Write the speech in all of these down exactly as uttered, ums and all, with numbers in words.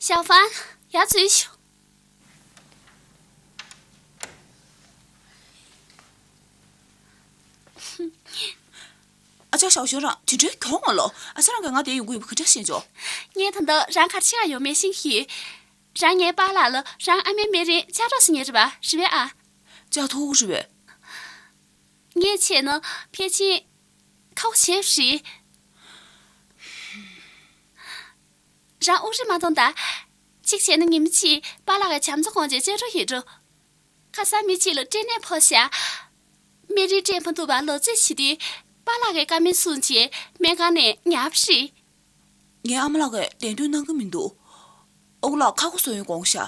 ཞའོ་ཧྥན། ཡར་འཛུལ་ཤོག་ཨ་ཅག་ཞའོ་ཞུང་རང་དེ་འདྲའི་གྱོང་ངོ་ལོ། ཨ་ཅག་རང་གིས་ང་དེ་ཡོང་གི་ཡོད་པ་ག་འདྲ་ཤེས་བྱུང་། ངས་ད་ལྟ་རང་ག་རེ་བྱེད་ག་ཡོང་མེད་ཤེས་ཀྱི་ཡོད། རང་ངའི་པཱ་ལགས་ལ་རང་ཨ་མའི་སྨན་རིན་ལྕགས་སྒྲོག་ཞིག་ཉོས་རེད་པ། རེད་པས་ཨ། ལྕགས་ཐོག་རེད་པས། ངས་བྱས་ན་ཕལ་ཆེར་ཁག་པོ་ཆེ་རེད། རང་དབུགས་རིང་མ་གཏོང་ད། གཅིག་བྱས་ན་ཉི་མ་གཅིག་པཱ་ལགས་ཀྱི་བྱམས་བརྩེ་སྒོམ་ཆེན་ལྕགས་སྒྲོག་ཡོད་འགྲོ། ཁ་སང་མི་གཅིག་ལ་སྐྲན་ནད་ཕོག་ཤག་སྨན་རིན་སྤྲད་མ་ཐུབ་པར་ལོ་ཚོད་བྱས་དུས་པཱ་ལགས་ཀྱིས་བཀའ་མོལ་གསུངས་བྱས་སྨན་ཁང་ནས་ཉར་བ་རེད། ངའི་ཨ་མ་ལགས་ཀྱིས་ལན་ལྡོན་གནང་གི་མི་འདུག་ཨོ་ལགས་ཁ་ཁོ་སོ་ཡོན་དགོངས་ཤག་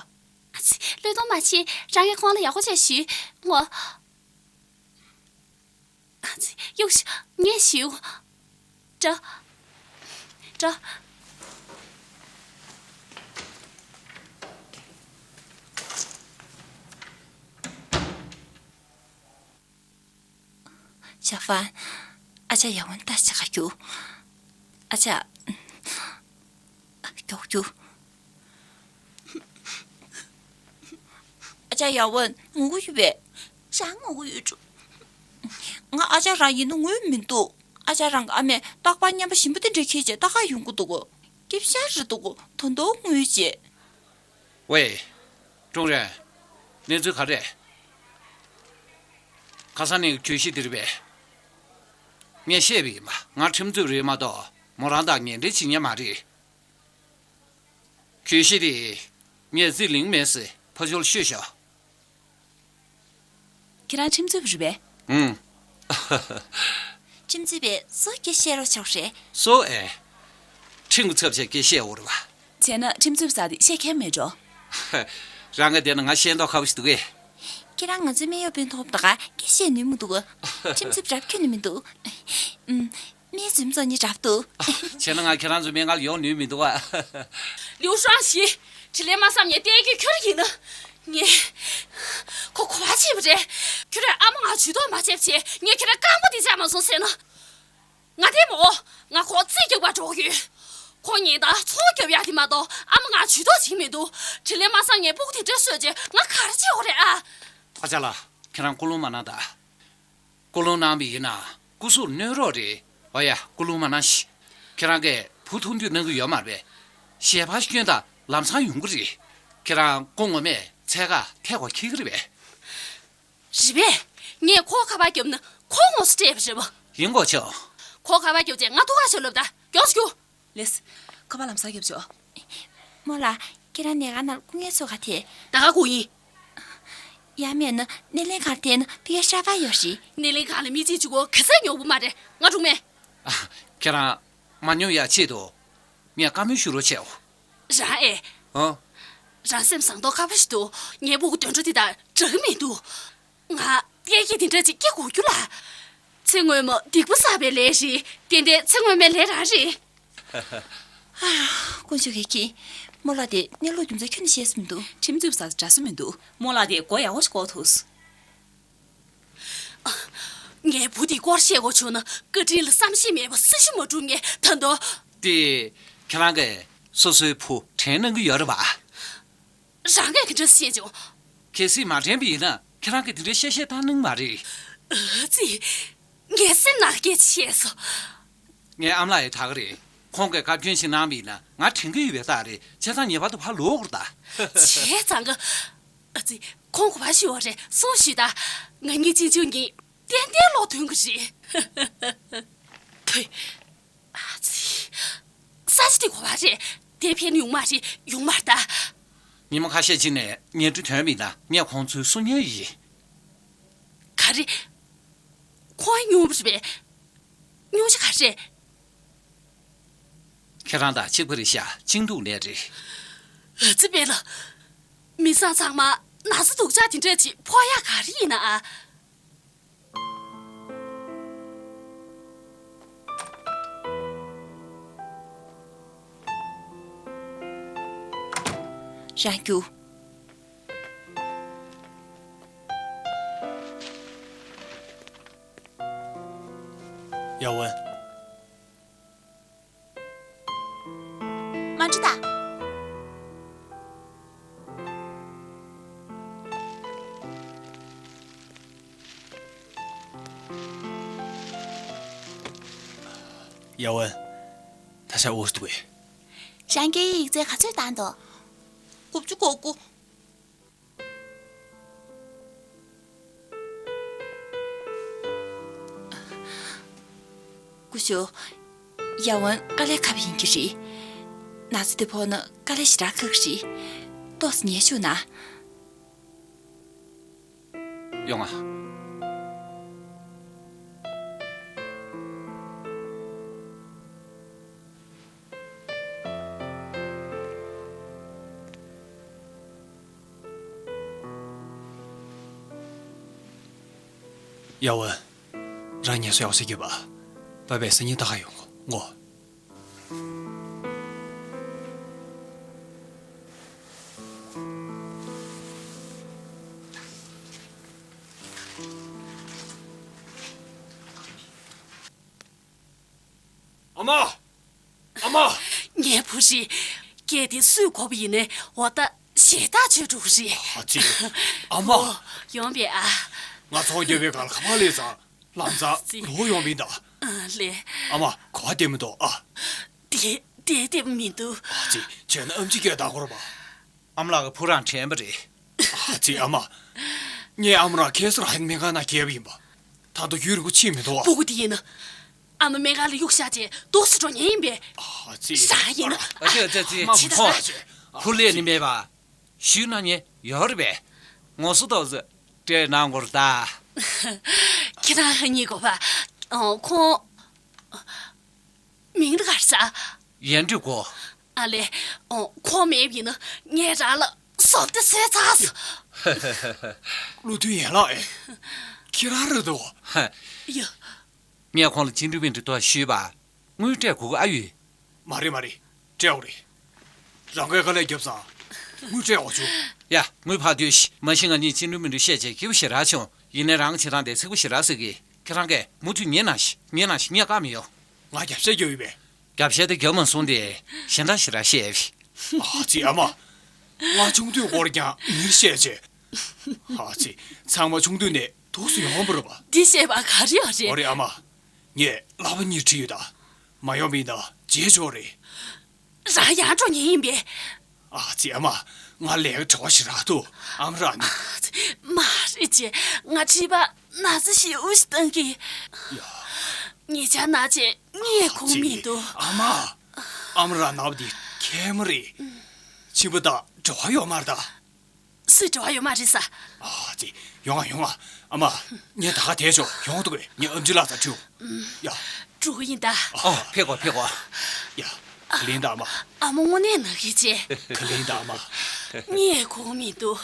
ཨ་ཙི། བློས་གཏོང་མ་བྱེད། རང་གིས་ཁོང་ལ་ཡག་པོ་བྱས་ཞུས། ངོ་། ཨ་ཙི། གཡུག་ཤོག་ངས་ཞུས། འགྲོ། འགྲོ། ཞའོ་ཧྥན། ཨ་ཅག་ཡར་འོང་ད་ཅག་ག་རྒྱུག་ཨ་ཅག་མགྱོགས་རྒྱུག་ཨ་ཅག་ཡར་འོང་། ངུ་གི་ཡོད་པས། རང་ངུ་གི་ཡོད་འགྲོ། ང་ཨ་ཅག་རང་ཡིན་ན་ངུས་མི་འདུག་ཨ་ཅག་རང་གི་ཨ་མས་རྟག་པར་རྔན་པ་ཞིམ་པོ་དེ་འདྲ་འཁྱེར་བྱས་ལྟ་ག་ཡོང་གི་འདུག་སྐྱིད་ཤག་རེད་འདུག་ད་དུང་ངུས་བྱས། ཝེ། ཀྲུང་རེན། གནས་ཚུལ་ག་རེ། ཁ་སང་ནས་གྱོད་གཞི་འདི་རེད་པས། ངས་བཤད་པ་ཡིན་པ། ང་ཁྲིམས་རྩོད་རེད་མ་གཏོགས་མོ་རང་དང་ངན་འབྲེལ་བྱེད་མཁན་མ་རེད། གྱོད་གཞི་དེ་ངས་རྩིས་ལེན་མེད་ཟེར་ཕར་ཕྱོགས་ལ་ཤོད་ཤོག་ཁྱེད་རང་ཁྲིམས་རྩོད་པ་རེད་པས། ཨང་། ཁྲིམས་རྩོད་པས་སུ་སྐད་བཤད་རོགས་བྱ་བ་རེད། སོ་ཨེ། ཁྲིམས་ཀྱི་ཚབ་བྱས་སྐད་བཤད་འོ་རེད་པ། བྱས་ན་ཁྲིམས་རྩོད་པ་ཟེར་དེ་བཤད་མཁན་མེད་འགྲོ། རང་ག་བསྡད་ན་ང་ཤེས་མདོག་ཁ་པོ་ཞིག་འདུག་གས། ཁྱེད་རང་ང་ཚོའི་སྨན་གཡོག་དཔོན་ཐོག་ད་ག་སྐད་བཤད་ནུས་མི་འདུག་ཁྲིམས་རྩོད་པ་རབ་ཁྱོན་ནས་མི་འདུག་ཨུམ། སྨན་རྫུན་བཟོ་ནི་རབ་འདུག་བྱས་ན་ང་ཁྱེད་རང་ཚོའི་སྨན་ཁང་ལ་ཡོང་ནུས་མི་འདུག་ཨ། ལིའུ་ཧྲང་ཞི། དྲིན་ལན་མ་བསམ་ནས་བསྟན་རྒྱུ་ཁྱོད་ཡིན་ན། ངས། ཁོ་གོ་བ་ཆེ་བ་རེད། ཁྱོད་རང་ཨ་མ་ང་ཇུས་གཏོགས་མ་བྱས་བྱས་ངས་ཁྱོད་རང་རྐང་པ་འདི་བཅག་མ་སོང་ཟེར་ན། ང་དེ་མོ། ང་ཁོ་རྩིས་རྒྱག་པར་འགྲོ་གི་ཡོད། ཁོ་ཉིན་ལྟར་ཚོང་རྒྱབ་ཡག་དེ་མ་གཏོགས་ཨ་མ་ང་ཇུས་གཏོགས་བྱེད་མི་འདུག་དྲིན་ལན་མ་བསམ་ངས་སྤུ་གུ་དེ་འདྲ་གསོས་རྗེས་ང་ག་རེ་བྱེད་དགོས་རེད་ཨ། ཨ་ཅག་ལགས། ཁྱེད་རང་སྐུ་རླུང་མ་གནང་དང་། སྐུ་རླུང་གནང་བ་ཡིན་ན་སྐུ་གཟུགས་གནོད་རོགས་རེད། འོ་ཡ། སྐུ་རླུང་མ་གནང་ཞིག་ཁྱེད་རང་གིས་བུ་ཐུག་དུས་གནང་གི་ཡོད་མ་རེད་པས། ཞལ་པར་སྐྱོན་དང་ལམ་སང་ཡོང་གི་རེད། ཁྱེད་རང་སྐུ་ངོ་མས་འཚོལ་ག་ཐད་གོ་འཁྱེར་གི་རེད་པས། རེད་པས། ངས་ཁོ་ཁ་པར་བརྒྱབ་ན་ཁོ་དངོས་སུ་སྤྲད་པ་རེད་པ། ཡིན་གོ་ཆོག་ཁོ་ཁ་པར་བརྒྱབ་རྗེས་ང་ཐུག་ག་ཞོག་ལབ་ད། མགྱོགས་སུ་རྒྱུགས། ལེས། ཁ་པར་ལམ་སང་རྒྱབ་ཆོག་རྨོ་ལགས། ཁྱེད་རང་ནས་ག་ནར་སྐུ་ངལ་གསོ་ག་ཐད། ད་ག་སྐུ་ཡིན། ཡང་མེད་ན་སྣེ་ལེན་ཁང་དེ་ན་ཕ་གིར་ཧྲ་པ་ཡོད་རེད། སྣེ་ལེན་ཁང་ལ་མི་གཅིག་གཅིག་གོ་ག་ཚད་ཉོ་བོ་མ་རེད། ང་སྒྲུང་མེད། ཨ། ཁྱེད་རང་མ་ཉོ་ཡག་ཆེད་དུ་ངས་བཀའ་མོལ་ཞུ་རོགས་བྱའོ། རང་ཨེ། ཨ། རང་སེམས་བཟང་མདོག་ཁ་པོ་ཞིག་འདུག་ངའི་སྤུ་གུ་དོན་འགྲོ་དེ་དང་འདྲ་གི་མི་འདུག་ང་ལྟས་ཀྱི་དེ་འདྲ་ཅིག་སྐྱེ་དགོས་རྒྱུ་ལ། ཚེ་སྔོན་མ་སྡིག་པ་བསགས་པའི་ལས་རེད། ཏན་ཏན་ཚེ་སྔོན་མའི་ལས་རང་རེད། ཨ། དཀོན་མཆོག་གིས་མཁྱེན། རྨོ་ལགས་དེ་གནས་ལུགས་རྒྱུ་མཚན་ཁྱོན་ནས་ཤེས་ས་མི་འདུག་ཁྲིམས་རྩོད་པ་ཟེར་འདྲ་ས་མི་འདུག་རྨོ་ལགས་དེ་མགོ་ཡག་པོ་ཞིག་སྐོར་ཐུབ་སོང་། ངའི་བུ་དེའི་སྐོར་བཤད་དགོས་བྱུང་ན་བཀའ་དྲིན་ལ་བསམ་ཤེས་མེད་པ་སྲི་ཞུ་མ་སྒྲུབ་ངས་ད་དུང་། དེ། ཁྱེད་རང་གིས་སོ་སོའི་བུ་དྲན་གནང་གི་ཡོད་རེད་པ། རང་གིས་དེ་འདྲ་བཤད་བྱུང་། གལ་སྲིད་མ་དྲན་པ་ཡིན་ན་ཁྱེད་རང་གིས་དེ་འདྲའི་གཤེ་གཤེ་བཏང་གནང་མ་རེད། ཨ་ཙི། ངའི་སེམས་ནང་སྐད་ཆ་བཤད་སོང་། ངའི་ཨ་མ་ལགས་ཡང་དྲག་གི་རེད། ཁོང་གིས་བཀའ་བཀྱོན་ཞིག་གནང་བ་ཡིན་ན་ང་དྲན་གི་ཡོད་པའི་རྟགས་རེད། བྱས་ཙང་ངེས་པར་དུ་ཕར་ལོག་དགོས་རེད་ད། བྱས་ཙང་གི། ཨ་ཙི། ཁོང་གོ་བ་ཞུ་བ་རེད་སོང་ཞུས་ད། ང་གཉིས་གཅིག་མཇུག་གཉིས་ཏན་ཏན་ལོག་ཐོན་གི་རེད། ཐོས། ཨ་ཙི། ས་ཆ་དེ་གོ་བ་རེད། དེ་ཕན་ཡོང་མ་རེད་ཡོང་མ་རེད་ད། ཉི་མ་ཁ་ཤས་ཅིག་ནས་ཉལ་ཁྲི་ཐོན་མིན་ན་ངས་ཁོང་ཚོའི་སྲུང་ཉན་ཡིན། ག་རེ། ཁོང་སྙུང་རེད་པས། སྙུང་ཤ་ག་རེ། ཁྱེད་རང་དང་གཅིག་པ་རེད་ཤག་ཅིང་སྡུག་ནས་རེད། ཨ་ཙི་པེ་ལ། མི་ཚང་ཚང་མ་ན་ཚ་སྡུག་ཅག་དེ་འདྲ་ཅིག་ཕོག་ཡག་ག་རེ་ཡིན་ན་ཨ། རང་རྒྱུ། ཡ་ཝན། མ་འགྲོ་ད། ཡ་ཝན། ད་ཆ་འུ་ཐུག་གས། རང་སྐད་ཡིག་ཡིག་ཚད་ག་ཚོད་བཏང་འདུག་དགུ་བཅུ་གོ་དགུ། སྐུ་ཞབས། ཡ་ཝན་དཀའ་ལས་ཁག་པོ་ཡིན་གྱི་རེད། ན་ཚ་དེ་ཕོག་ན་དཀའ་ལས་ཞེ་དྲག་ཁག་གི་རེད། ཏོག་ཙམ་ཉལ་བཅུག་ན། ཡོང་ང་། ཡ་ཝན། རང་ངལ་གསོ་ཡག་པོ་བྱེད་ཀྱི་ཡོད་པ། བབས་པས་སང་ཉིན་ད་ག་ཡོང་གོ། ཨ་མ། ཨ་མ། ངའི་བུ་རེད། སྐད་དེ་སུས་གོ་བ་ཡིན་ནའི་འོ་ད་ཞེ་ཐག་ཆོད་འགྲོ་གི་རེད། ཨ་ཙི། ཨ་མ། ཨོ། ཡོང་པས་ཨ། ང་ཚོང་རྒྱག་པའི་སྒང་ལ་ཁ་པར་སླེབས་ཙང་ལམ་སང་ཙི། ལོག་ཡོང་བ་ཡིན་ད། ཨ་ལེ། ཨ་མ་ག་པར་བསྡད་མི་འདུག་ཨ། བསྡད་བསྡད་བསྡད་མི་འདུག་ཨ་ཙི། བྱས་ན་ཨེམ་ཆི་སྐད་བཏང་དགོས་རེད་པ། ཨ་མ་ལགས་ཀྱི་བུ་རང་དྲན་པ་རེད། ཨ་ཙི། ཨ་མ། ངའི་ཨ་མ་རང་ཁ་སང་རང་ཡང་སྨན་ཁང་ནང་བསྐྱལ་བ་ཡིན་པ། ད་དུང་ཡུན་རིང་པོ་ཕྱིན་མི་འདུག་ཨ། སྤུ་གུ་དེ་ཡིན་ན། ཨ་མ་སྨན་ཁང་ལ་གཡུགས་བཞག་བྱས་འདུག་སེ་འགྲོ་མཁན་ཡིན་པས། ཨ་ཙི། ས་ཡིན་ན། ཨ་ཙི་ཨ་ཙི་ཨ་ཙི། ཨ་མ། ཁྱེད་ད་ཁོ་ཁུར་སླེབས་ནི་མེད་པ། ཞུས་གནང་མཁན་ཡོད་རེད་པས། ངོ་སོ་ཏོག་ཙམ་སྤྲད་གནང་དགོས་རེད་ད། ཁྱེད་རང་གཉིས་གོ་བ། ཨ། ཁོང་། མིང་ལ་ག་རེ་ཟ། ཡན་ཀྲི་གོ། ཨ་ལེ། ཨོ། ཁོང་མེད་པ་ཡིན་ན་ངས་རང་ལ་བཟོ་ལྟ་བཟོས་ཚར་སོང་། བློ་མཐུན་ཡན་ལགས་ཨེ། ཁྱེད་རང་རེད་དོ། ཧ། ཡ། ངས་ཁོང་ལ་ཅིན་ཀྲུའུ་མིན་ཀྲི་ཐོག་ཞུས་པ། དངུལ་སྤྲད་དགོས་ཀྱི་ཨ་ཡོད། མ་རེད་མ་རེད། སྤྲད་དགོས་རེད། རང་གིས་དཀའ་ལས་བརྒྱབ་ཙང་དངུལ་སྤྲད་དགོས་བྱུང་། ཡ། དངུལ་ཕར་སྡོད་ཤིག་མ་གཞི་ང་གཉིས་ཅིན་ཀྲུའུ་མིན་ཀྲིར་བཤད་བྱས་སྐྱིད་པོ་ཞེ་དྲག་བྱུང་། ཡིན་ནའི་རང་བྱེད་སྟངས་དེ་ཚིག་པོ་ཞེ་དྲག་ཟེར་གི། ཁྱེད་རང་གིས་མུ་མཐུད་ཉན་གནང་ཞིག་ཉན་གནང་ཞིག་ངས་བཀག་མི་ཡོང་། ང་རྒྱབ་བཤད་རྒྱབ་ཡོད་པས། རྒྱབ་བཤད་དེ་རྒྱབ་མ་སོང་སྟེ། གཞན་དག་ཞེ་དྲག་བཤད་ཡོད་པས། ཨ་ཙི། ཨ་མ། ང་ཆུང་དུས་སྐོར་ཀྱང་མིར་བཤད་བྱས། ཨ་ཙི། ཚང་མ་ཆུང་དུས་ནས་འདུག་སེ་ཡོང་བ་རེད་པ། འདི་བཤད་པ་ག་རེ་ཡོད་རེད། འོ་རེད་ཨ་མ། ངས་བསླབ་པ་གཉིས་ཁྲིད་ཡོད་ད། མ་ཡོང་བ་ཡིན་ན་བརྗེད་ཆོག་རེད། རང་ཡར་འགྲོ་མཁན་ཡིན་པས། ཨ་ཙི། ཨ་མ། ང་ལས་ཀ་བྲེལ་བ་ཞེ་དྲག་འདུག་ཨ་མ་རང་ནི། མ་རེད་ཅེ། ང་ཁྲིད་པ་ན་ཚ་ཞེ་པོ་ཞིག་བཏང་གི། ཡ། ཉེ་ཆར་ན་ཆེ་ངས་གོ་མི་འདུག་ཨ་མ། ཨ་མ་རང་ན་བ་འདི་ཁྱད་མ་རེད། ཕྱིན་པ་དང་འབྲེལ་བ་ཡོད་མ་རེད་ད། སུས་འབྲེལ་བ་ཡོད་མ་རེད་ཟེར། ཨ་ཙི། ཡོང་ང་ཡོང་ང་། ཨ་མ། ངས་ད་ག་དེ་ཆོག་ཡོང་འདུག་གས། ངས་ཨེམ་ཆི་ལགས་ཚར་ཁྲིད། ཡ། འགྲོ་གི་ཡིན་ད། ཨོ། ཕེབས་དགོས་ཕེབས་དགོས། ཡ། ཁས་ལེན་ད་ཨ་མ། ཨ་མ་དངོས་གནས་ནག་གི་ཅེ། ཁས་ལེན་ད་ཨ་མ། ངས་གོ་མི་འདུག